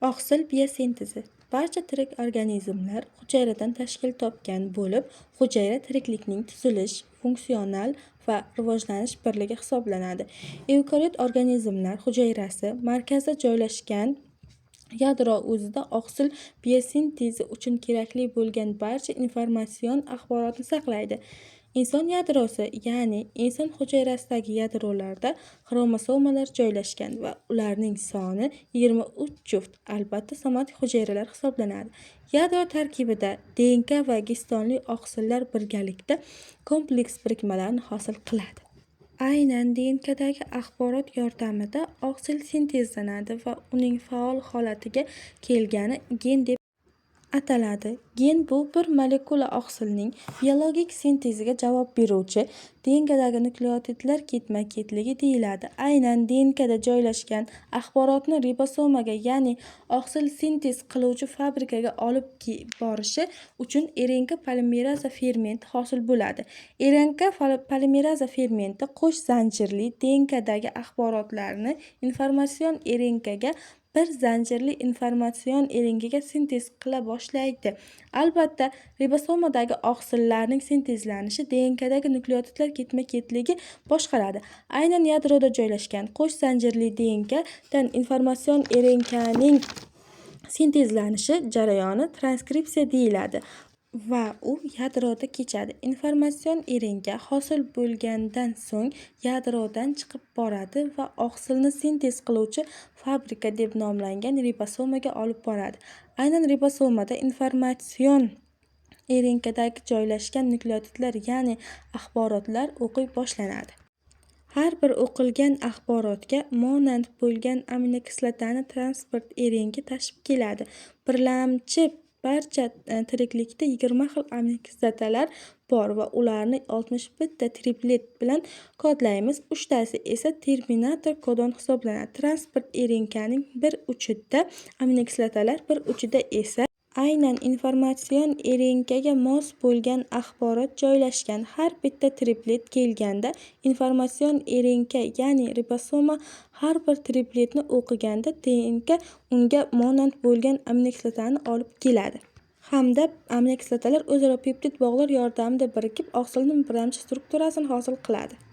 Oqsil biosintezi. Barcha tirik organizmlar hujayradan tashkil topgan bo'lib, hujayra tiriklikning tuzilish, funksional va rivojlanish birligi hisoblanadi. Eukariot organizmlar hujayrasi markazda joylashgan yadro o'zida oqsil biosintezi uchun kerakli bo'lgan barcha informatsion axborotni saqlaydi. Inson yadrosi, ya'ni inson hujayrasidagi yadrolarda xromosomalar joylashgan va ularning soni 23 juft, albatta somatik hujayralar hisoblanadi. Yadro tarkibida DNK va gistonli oqsillar birgalikda kompleks birikmalarni hosil qiladi. Aynan DNKdagi axborot yordamida oqsil sintezlanadi va uning faol holatiga kelgani gen deb ataladi. Gen bu bir molekula oqsilning biologik sinteziga javob beruvchi DNKdagi nukleotidlar ketma-ketligi deyiladi. Aynan DNKda joylashgan axborotni ribosomaga, ya'ni oqsil sintez qiluvchi fabrikaga olib borishi uchun RNK polimeraza fermenti hosil bo'ladi. RNK polimeraza fermenti qo'sh zanjirli DNKdagi axborotlarni informatsion RNKga, bir zanjirli informatsion RNKga sintez qila boshlaydi. Albatta, ribosomadagi oqsillarning sintezlanishi DNKdagi nukleotidlar ketma-ketligi boshqaradi. Aynan yadroda joylashgan qo'sh zanjirli DNKdan informatsion RNKning sintezlanishi jarayoni transkripsiya deyiladi va u yadroda kechadi. Informatsion RNK hosil bo'lgandan so'ng yadrodan chiqib boradi va oqsilni sintez qiluvchi fabrika deb nomlangan ribosomaga olib boradi. Aynan ribosomada informatsion RNKdagi joylashgan nukleotidlar, ya'ni axborotlar o'qiy boshlanadi. Har bir o'qilgan axborotga monand bo'lgan aminokislotani transport RNK tashib keladi. Birlamchi barcha tiriklikda 20 xil aminokislotalar bor va ularni 61 ta triplet bilan kodlaymiz. Uchtasi esa terminator kodon hisoblanadi. Transport RNKning bir uchida aminokislotalar, bir uchida esa aynan informatsion RNKga mos bo'lgan axborot joylashgan. Har bitta triplet kelganda informatsion RNK, ya'ni ribosoma har bir tripletni o'qiganda DNK unga monand bo'lgan aminokislotani olib keladi. Hamda aminokislotalar o'zaro peptid bog'lar yordamida birikib, oqsilning birlamchi strukturasini hosil qiladi.